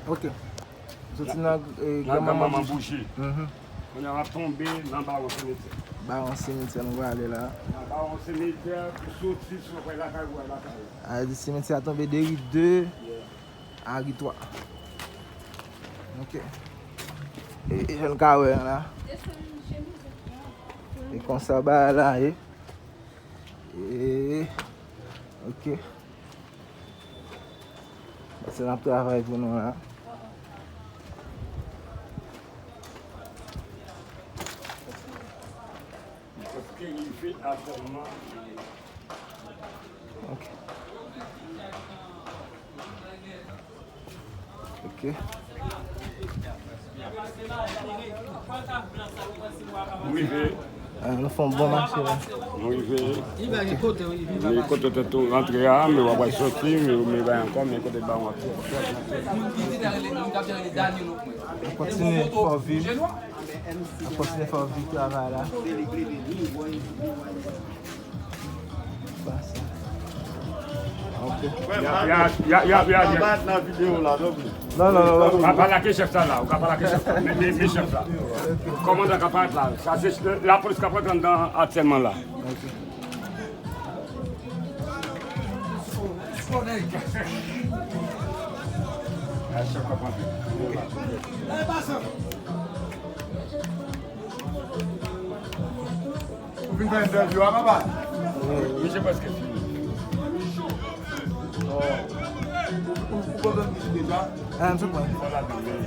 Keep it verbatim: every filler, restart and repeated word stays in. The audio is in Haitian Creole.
Ok. Soti nan, eh, Nan Granmanman Granmanman Bouji. Bouji. Mhm. Kounye a, w ap tonbe nan Bawon Simetyè. Bawon Simetyè, nou prale la. Nan Bawon Simetyè, pou soti, si w kwè lakay ou, w lakay ou. A di simetyè a tonbe de ri de Yeah. a ri twa. Ok. E, e jan n ka wè an la. E konsa bagay la ye. E, ok. Se n ap travay pou nou la. Paske rive a sèlman. Ok. Ok. Nou rive. Ah, nou fè yon bon mache la. Nou rive. Men kote tèt ou rantre a, men w ap soti, men, men bay ankò, men kote bawon ap. N ap kontinye fè w viv. N ap kontinye fè w viv travay la. Ok. Ya, ya, ya, ya, ya, ya. Nan videyo la, non? Non, non, non, non. Ou ka pale ak chèf la la, ou ka pale ak chèf la. Men, men, men chèf la. Kòmandan ka parèt la. Sa se lapolis k ap rantre anndan aktyèlman la. Ok. Chèf k ap rantre. Ou vin fè entèvyou a, papa? Wi. Misye prèske fini. Ou, ou, ou konn vin deja? Ah, m sou pwen. Fò l al nan men.